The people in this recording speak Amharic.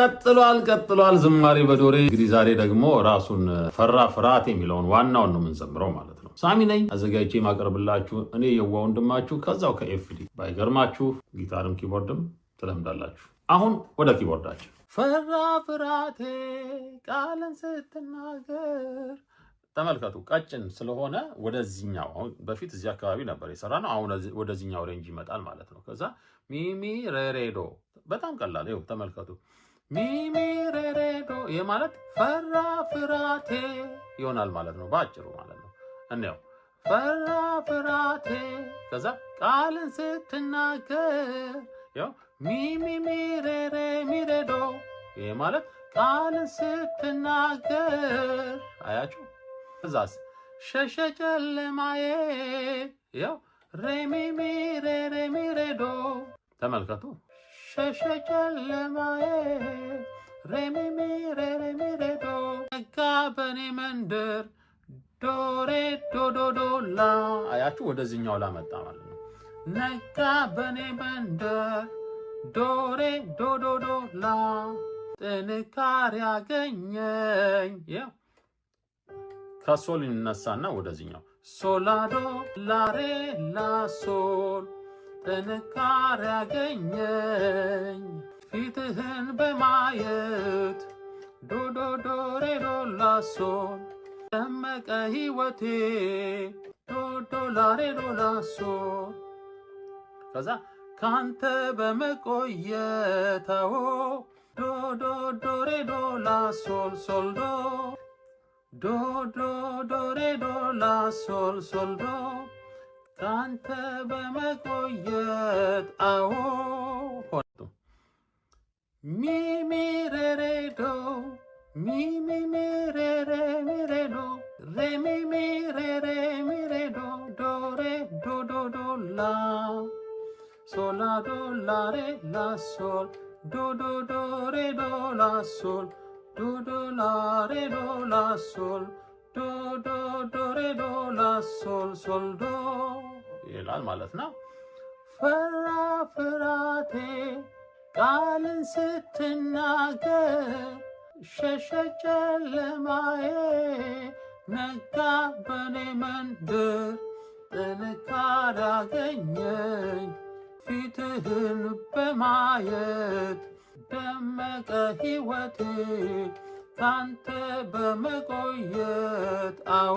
ቀጥሏል ቀጥሏል። ዝማሬ በዶሬ። እንግዲህ ዛሬ ደግሞ ራሱን ፈራ ፍርሃት የሚለውን ዋናውን ነው የምንዘምረው ማለት ነው። ሳሚ ነኝ አዘጋጅቼ የማቀርብላችሁ እኔ የዋ ወንድማችሁ ከዛው ከ FD። ባይገርማችሁ ጊታርም keyboard ም ትለምዳላችሁ። አሁን ወደ keyboard ኣችን። ፈራ ፍርሃቴ ቃልን ስትናገር። ተመልከቱ፣ ቀጭን ስለሆነ ወደዚህኛው፣ አሁን በፊት እዚህ አካባቢ ነበር የሰራ ነው። አሁን ወደዚህኛው range ይመጣል ማለት ነው። ከዛ ሚሚ ሬሬዶ፣ በጣም ቀላል፣ ይኸው ተመልከቱ። ሚሚ ሬሬዶ፣ ይህ ማለት ፈራ ፍራቴ ይሆናል ማለት ነው፣ በአጭሩ ማለት ነው። እንየው፣ ፈራ ፍራቴ፣ ከዛ ቃልን ስትናገር፣ ያው ሚሚ ሚሬሬ ሚሬዶ፣ ይህ ማለት ቃልን ስትናገር፣ አያችሁ። ከዛስ ሸሸ ጨለማዬ፣ ያው ሬሚ ሚ ሬ ሬ ሚ ሬ ዶ፣ ተመልከቱ። ሸሸ ጨለማዬ፣ ሬሚ ሚ ሬ ሬ ሚ ሬ ዶ፣ ነጋ በኔ መንደር፣ ዶ ሬ ዶ ዶ ዶ ላ፣ አያችሁ፣ ወደዚህኛው ላ መጣ ማለት ነው። ነጋ በኔ መንደር፣ ዶ ሬ ዶ ዶ ዶ ላ፣ ጥንካሬ አገኘኝ። ያው ከሶል ይነሳና ወደዚህኛው ሶላዶ ላሬ ላሶል፣ ጥንካሬ አገኘኝ ፊትህን በማየት፣ ዶ ዶ ዶ ሬ ዶ ላ ሶል፣ ደመቀ ህይወቴ፣ ዶ ዶ ላ ሬ ዶ ላ ሶል። ከዛ ካንተ በመቆየታዎ፣ ዶ ዶ ዶ ሬ ዶ ላ ሶል ሶል ዶ ዶ ዶ ዶ ሬ ዶ ላ ሶል ሶል ዶ፣ ካንተ በመቆየት አዎ። ሚ ሚ ሬ ሬ ዶ፣ ሚ ሚ ሚ ሬ ሬ ሚ ሬ ዶ፣ ሬ ሚ ሚ ሬ ሬ ሚ ሬ ዶ፣ ዶ ሬ ዶ ዶ ዶ ላ ሶል ላ ዶ ላ ሬ ላ ሶል፣ ዶ ዶ ዶ ሬ ዶ ላ ሶል፣ ዶ ዶ ላ ሬ ዶ ላ ሶል፣ ዶ ዶ ዶ ሬ ዶ ላ ሶል ሶል ዶ ይላል ማለት ነው። ፈራ ፍራቴ ቃልን ስትናገር፣ ሸሸ ጨለማዬ፣ ነጋ በኔ መንደር፣ ጥንካሬ አገኘኝ ፊትህን በማየት፣ ደመቀ ሕይወቴ ካንተ በመቆየት አዎ።